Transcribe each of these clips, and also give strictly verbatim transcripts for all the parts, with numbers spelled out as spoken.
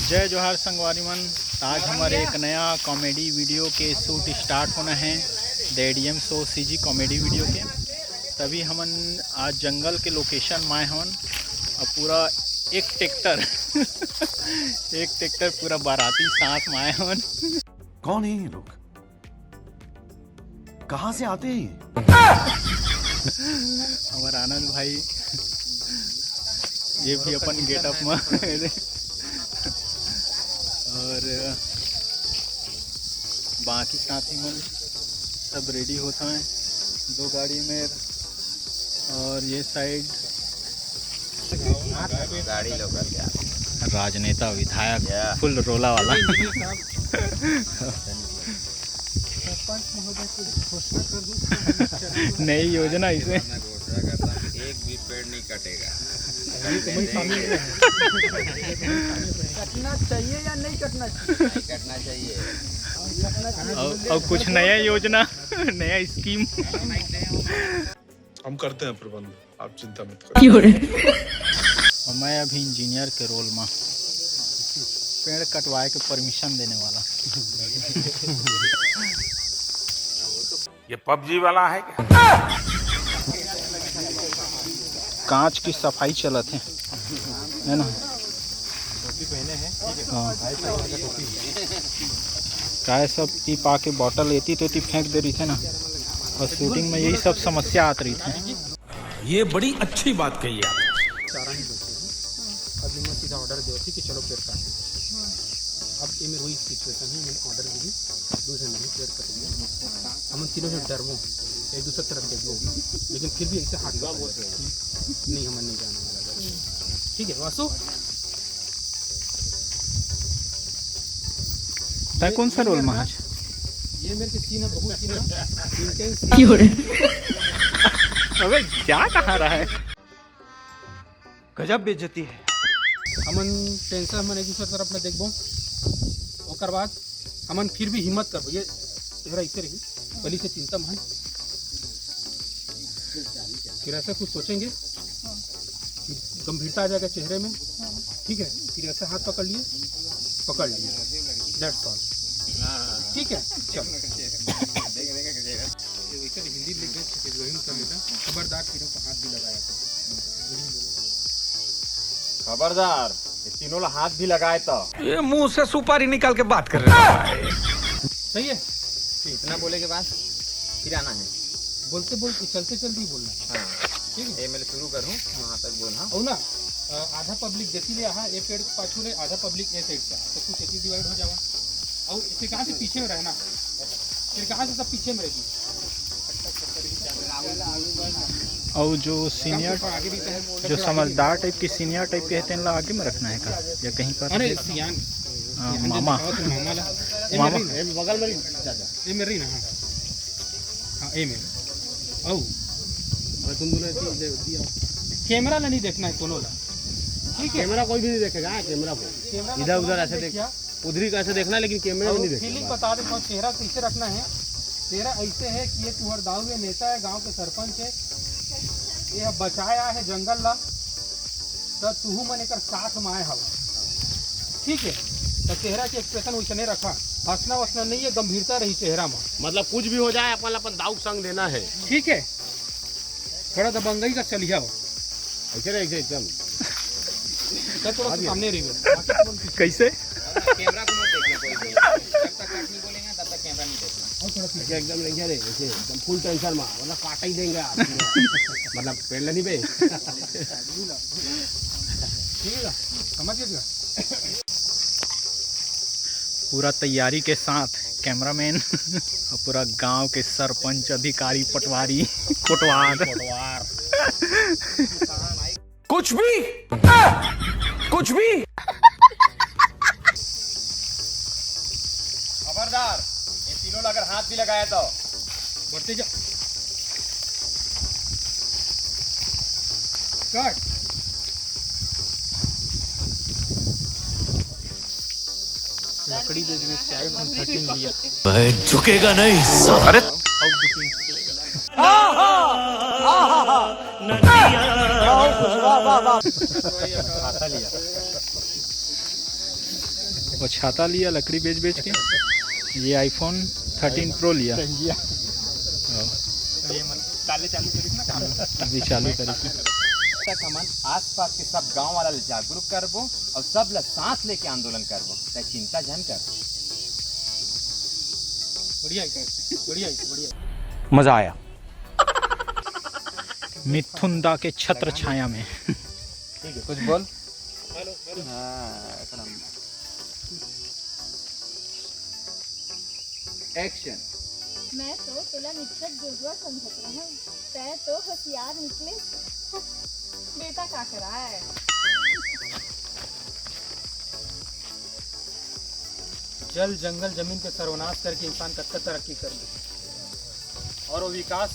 जय जोहार संगवारी मन, आज हमर एक नया कॉमेडी वीडियो के शूट स्टार्ट होना है, the ADM show CG comedy video के। तभी हमन आज जंगल के लोकेशन में आए हवन, और पूरा एक ट्रैक्टर एक ट्रैक्टर पूरा बाराती साथ में आए हवन। कौन है ये लोग? कहाँ से आते हैं ये? हमारा आनंद भाई, ये भी अपन गेटअप में। और बाकी साथी मन सब रेडी होत हैं दो गाड़ी में। और ये साइड गाड़ी लोग क्या? राजनेता विधायक या। फुल रोला वाला। सरपंच महोदय कुछ घोषणा कर दो। नई योजना इसे। मैं घोषणा करता हूँ, एक भी पेड़ नहीं कटेगा। कटना चाहिए या नहीं कटना चाहिए? नहीं कटना चाहिए। और, और कुछ नया योजना, नया स्कीम। हम करते हैं प्रबंध, आप चिंता मत करो। क्यों रे? और मैं अभी इंजीनियर के रोल में पेड़ कटवाए के परमिशन देने वाला। ये पबजी वाला है क्या? कांच की सफाई चलत है, है ना? हाँ। काय सब ती पा के बॉटल एती तेती फेंक दे रही थे ना, और शूटिंग में यही सब समस्या आत रही थे। ये बड़ी अच्छी बात कही आप। चारा ही बोलते हैं। अब मैं सीधा ऑर्डर दे थी कि चलो पेड़ काट दो। अब ये मेरे वही सिचुएशन है, मैंने ऑर्डर दी, दूसरे नहीं पेड़ कट गया। हम तीनों से डरमो, एक दूसरे तरफ देखो, लेकिन फिर भी ऐसे हाथ पकड़ लेते हैं कि नहीं, हम नहीं जाने वाला। ठीक है वासु, तय कौन सा रोल में आज? ये मेरे के सीन है, बहुत सीन है। इनके ही सीन। क्यों रे? अबे जा कहाँ रहा है? गजब बेइज्जती है। हमन टेंशन, हमन एक दूसरे तरफ में देखबो, ओकर बाद हमन फिर भी हिम्मत करबो। ये चेहरा इसे रही, पहले से चिंता मन, फिर ऐसा कुछ सोचेंगे, फिर गंभीरता आ जाएगा चेहरे में। ठीक है, फिर ऐसे हाथ पकड़ लिए, पकड़ लिए, that's all। ठीक है, चलो। ये वैसे हिंदी लिख दे, छत्तीसगढ़ी में कर लेता। खबरदार, तीनों को हाथ भी लगाया था। खबरदार, ये तीनों ला हाथ भी लगाए तो। ये मुंह से सुपारी निकाल के बात कर रहे हो। सही है। इतना बोले के बाद फिर आना है। बोलते बोलते, चलते चलते ही बोलना है। हाँ। ठीक है। ये मैं शुरू करूँ, वहाँ तक बोलना। और ना, अ, आधा पब्लिक देखी ले, हाँ, ये पेड़ के पाछू ले, आधा पब्लिक ये साइड से, तो कुछ ऐसी डिवाइड हो जावा। और फिर कहाँ से पीछे में रहना, फिर कहाँ से सब पीछे में रहेगी। और जो सीनियर, जो समझदार टाइप के, सीनियर टाइप के हैं, तेन ला आगे में रखना है का, या कहीं पर? अरे सियान, हाँ, सियान मामा। जो बताओ तो मामा ला। ये मामा। मेरी ना। ये बगल में रही, चाचा। ये मेरी ना, हाँ। हाँ, ये मेरी। आओ। अरे तुम दोनों की दे दिया। कैमरा ला नहीं देखना है कोनो ला। ठीक है। कैमरा कोई भी नहीं देखेगा, हाँ, कैमरा को। कैमरा इधर ला उधर कोनो ऐसे नहीं देख। देखिया। उधरी का ऐसे देखना, लेकिन कैमरा में और नहीं देखना। फीलिंग बता दे, कौन चेहरा कैसे रखना है। चेहरा ऐसे है कि ये तुहर दाऊ, ये नेता है, गांव के सरपंच है, ये बचाया है जंगल ला, तो तुहू मन एकर साथ में आए हवा। ठीक है, तो चेहरा के एक्सप्रेशन वैसने रखा, हंसना वसना नहीं है, गंभीरता रही चेहरा में। मतलब कुछ भी हो जाए, अपन अपन दाऊ के संग देना है। ठीक है, थोड़ा दबंगई का चलिया हो। ऐसे रहे, ऐसे एकदम। सर, थोड़ा सा सामने रहिए। कैसे? कैमरा को मत देखना कोई भी। जब तक कट नहीं बोलेंगे, तब तक कैमरा नहीं देखना। ऐसे एकदम नहीं, अरे, ऐसे एकदम फुल टेंशन में, मतलब काट ही देंगे आप। मतलब पेड़ नहीं बे। ठीक है, समझ गए? पूरा तैयारी के साथ कैमरामैन और पूरा गांव के सरपंच, अधिकारी, पटवारी, कोटवार। कोटवार। कुछ भी, कुछ भी। खबरदार, ये तीनों ला अगर हाथ भी लगाया तो। बढ़ते जा। कट। लकड़ी दे दिए, चाहे हम थर्टीन लिया। भाई झुकेगा नहीं साला। अरे। अब बुकिंग। खाता लिया। वो छाता लिया लकड़ी बेच बेच के, ये iPhone thirteen Pro लिया। हाँ। ये मन काले चालू करिस ना काम। अभी चालू करिस। तक हमन आसपास के सब गांव वाला ले जागरूक करबो और सब ला साथ लेके आंदोलन करबो, तै चिंता झन कर। बढ़िया है, बढ़िया है, बढ़िया है। मजा आया। मिथुन दा के छत्र छाया में। ठीक है, कुछ बोल। Hello, hello. हाँ, एकदम। Action। मैं तो तोला निच्चट जोजुआ समझत रहूं, तै तो होशियार निकले। बेटा का कराए? जल, जंगल, जमीन के सर्वनाश करके इंसान कतका तरक्की कर ली और वो विकास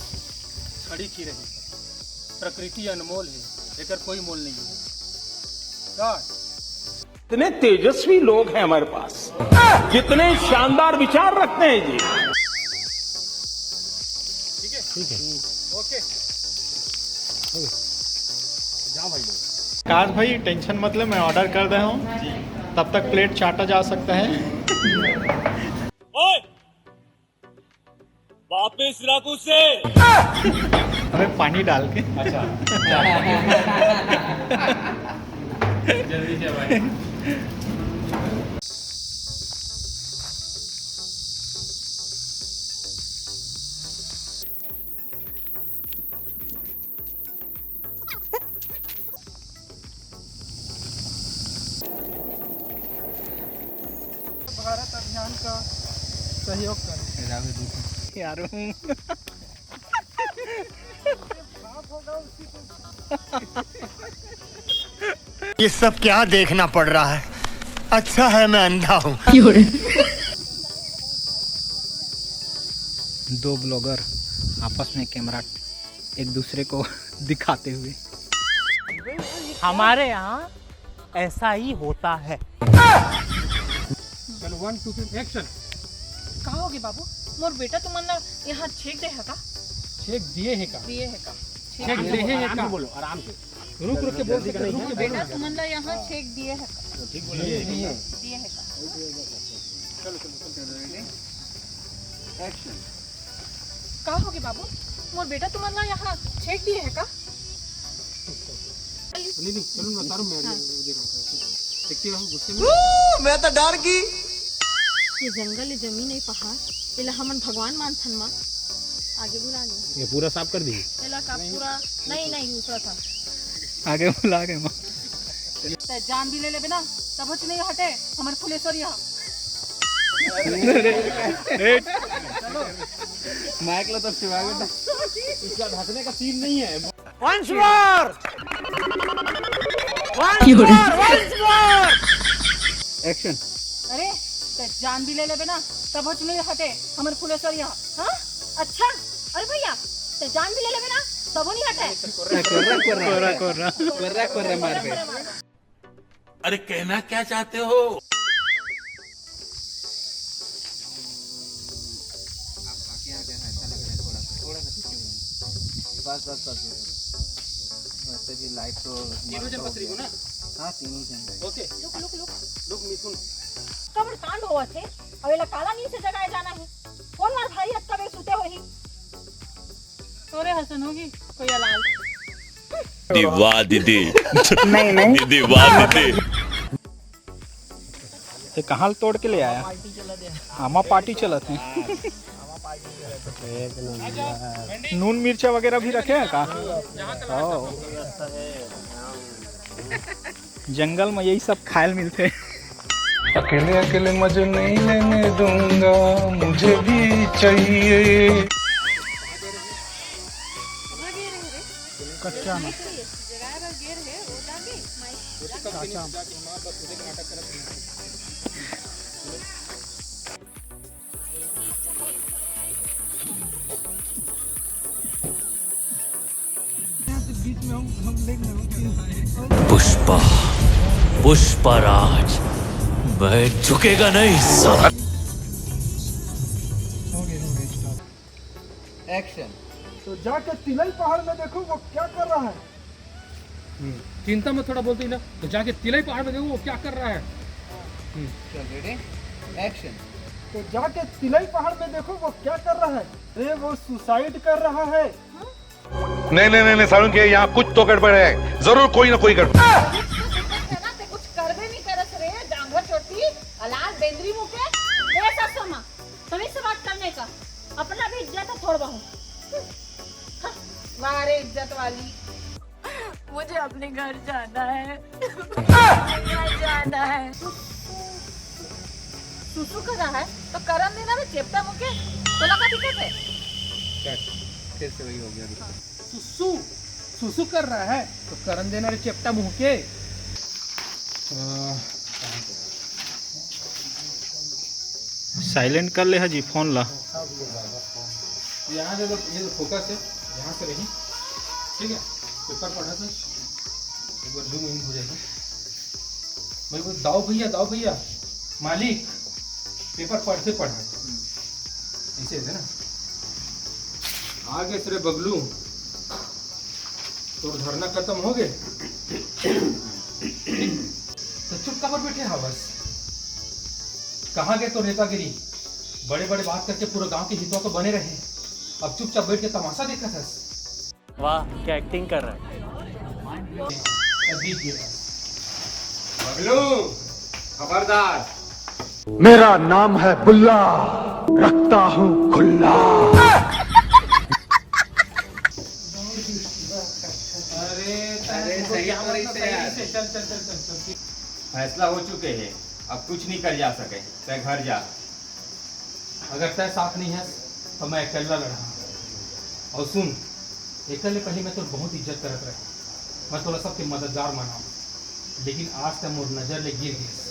घड़ी की रही। प्रकृति अनमोल है, एकर कोई मोल नहीं है। का? इतने तेजस्वी लोग हैं हमारे पास, कितने शानदार विचार रखते हैं जी। ठीक है? ठीक है। OK। जाओ भाई लोग। काश भाई, टेंशन मत ले, मैं ऑर्डर कर दे हूँ, तब तक प्लेट चाटा जा सकता है। ओए, वापस रख उसे। अबे, पानी डाल के। अच्छा। जल्दी से भाई। भारत अभियान का सहयोग करें। यार, ये सब क्या देखना पड़ रहा है? अच्छा है मैं अंधा हूँ। दो ब्लॉगर आपस में कैमरा एक दूसरे को दिखाते हुए। हमारे यहाँ ऐसा ही होता है। चलो, वन, टू, थ्री, एक्शन। का होगे बाबू, मोर बेटा तुमन ला यहाँ छेक दे हे का? छेक दिए हे का? दिए हे का? छेक छेक दिए हे का? आराम से बोलो, आराम से। रुक, रुक के बोल सकते, रुक के बोलो बेटा ना। तुमन ला यहाँ छेक दिए हे का? ठीक बोल रहे हैं। दिए हे का? चलो, चलो, चलो। एक्शन। का होगे बाबू, मोर बेटा तुमन ला यहाँ छेक दिए हे का? नहीं, नहीं, चलो ना, उतारो, मैं हाँ। दे रहा हूँ, देखते रहो, गुस्से में। मैं तो डर गई। ये जंगल, ये जमीन, ये पहाड़, एला हमन भगवान मानथन माँ। आगे बुला ले। ये पूरा साफ कर दी। एला का पूरा? नहीं, नहीं, दूसरा था। आगे बुला के माँ। ते जान भी ले लेबे ना, तब कुछ नहीं हटे, हमर फुलेश्वरी हा। माइक लो तो शिवा बेटा। इसका हंसने का सीन नहीं है। Once more! Once more! Once more! Action. अरे, ते जान भी ले लेबे ना, तब कुछ नहीं हटे, हमर फुलेश्वरी हा। हाँ? अच्छा? अरे भैया, ते जान भी ले लेबे ना, तबो नहीं हटे। कोर्रा, कोर्रा। कोर्रा, कोर्रा। कोर्रा, कोर्रा मार बे। अरे, कहना क्या चाहते हो? आप आगे आ गए हैं, ऐसा लग रहा है थोड़ा सा, थोड़ा सा पीछे हो जाओ। बस, बस, बस, बस। वैसे भी लाइट तो तीनों जन बस रही हो ना? हाँ, तीनों जन। OK। Look, look, look. Look, Mithun. कबर कांड होवत हे, अब एला काला नींद से जगाए जाना हे। कौन मार भारी अतका बेर सुते होही? तोरे हसन होगी, कोई अलाल। दीदी वाह दीदी। नहीं, नहीं। दीदी वाह दीदी। ते कहाँ ले तोड़ के ले आया? आमा पार्टी चलत हे। नून मिर्चा वगैरह भी रखे हैं का? ओ। जंगल में यही सब खायल मिलथे। अकेले अकेले मजे नहीं लेने दूंगा, मुझे भी चाहिए। कच्चा आम। कच्चा आम। पुष्पा, पुष्पराज, मैं झुकेगा नहीं साला। एक्शन। तो जाकर तिलई पहाड़ में देखो वो क्या कर रहा है। हम्म, चिंता मत, थोड़ा बोलते ही ना, तो जाके तिलई पहाड़ में देखो वो क्या कर रहा है। चल, रेडी, एक्शन। तो जाके तिलई पहाड़ में देखो, वो क्या कर रहा है। अरे, वो सुसाइड कर रहा है। नहीं नहीं नहीं, नहीं सारुण के यहाँ कुछ तो गड़बड़ है, जरूर कोई ना कोई गड़बड़। कुछ करबे नहीं करस रे, जांगर चोटी, अलाल बेंदरी मुके। ए सासू माँ, तुम्ही से बात करने का, अपना भी इज्जत है थोड़ा बहुत। वाह रे इज्जत वाली। मुझे अपने घर जाना है। मुझे घर जाना है। सुसु कर रहा है तो करन देना रे चेपटा मुके। तोला का दिक्कत है? फिर से वही हो गया। सुसु सुसु कर रहा है तो करन देना रे चेपटा मुंह के। साइलेंट कर ले हा जी फोन ला। यहाँ से तो ये फोकस है, यहाँ से रही, ठीक है। पेपर पढ़ा था, एक बार जूम इन हो जाएगा। मैं बोल, दाओ भैया, दाओ भैया, मालिक, पेपर पढ़ते पढ़ा ऐसे है ना। आगे सरे बगलू, तोर धरना खत्म हो गए तो चुप काबर बैठे हा बस? कहाँ गए तो नेतागिरी? बड़े बड़े बात करके पूरा गांव के हितवा तो बने रहे, अब चुपचाप बैठ के तमाशा देखत हस। वाह, क्या एक्टिंग कर रहा है। अब बीत गया। बगलू, खबरदार। मेरा नाम है बुल्ला, रखता हूँ खुल्ला। अरे अरे, सही तो रही से यार। चल चल चल चल चल। फैसला हो चुके हैं, अब कुछ नहीं कर जा सके। तय घर जा। अगर तय साथ नहीं है तो मैं अकेला लड़ा। और सुन, एकले पहले मैं तोर बहुत इज्जत करत रहे, मैं तोला सबके मददगार माना, लेकिन आज तक मोर नजर ले गिर गइस।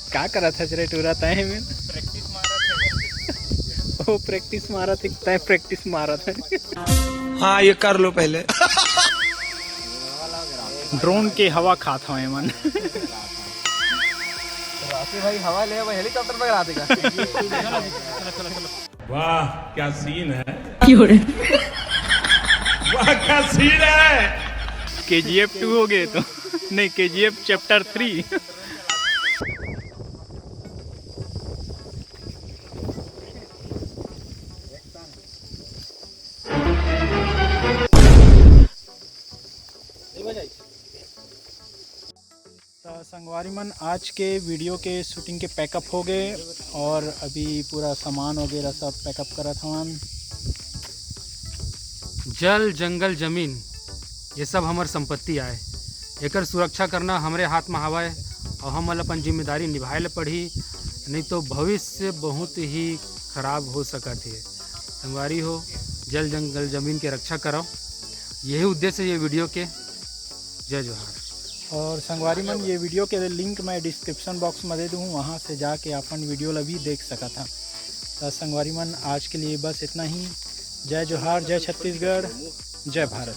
का करत हस रे टूरा तय में? प्रैक्टिस मारत है। वो प्रैक्टिस मारत है, तय प्रैक्टिस मारत है। हाँ, ये कर लो पहले। ड्रोन के हवा खात हवे मन। राशि भाई हवा ले, वो हेलीकॉप्टर पकड़ा देगा। वाह, क्या सीन है। वाह, क्या सीन है। केजीएफ टू हो गए तो नहीं, केजीएफ चैप्टर थ्री। तो संगवारी मन, आज के वीडियो के शूटिंग के पैकअप हो गए और अभी पूरा सामान वगैरह सब पैकअप करत हवन। जल, जंगल, जमीन, ये सब हमर संपत्ति आय। एकर सुरक्षा करना हमरे हाथ म हवय और हमन ल अपन जिम्मेदारी निभाए ल पड़ही, नहीं तो भविष्य बहुत ही खराब हो सकत हे। संगवारी हो, जल, जंगल, जमीन के रक्षा करव, यही उद्देश्य ये वीडियो के। जय जोहार। और संगवारी मन, ये वीडियो के लिंक मैं डिस्क्रिप्शन बॉक्स में दे दूँ, वहाँ से जाके अपन वीडियो ला भी देख सकत हा। तो संगवारी मन, आज के लिए बस इतना ही। जय जोहार, जय छत्तीसगढ़, जय भारत।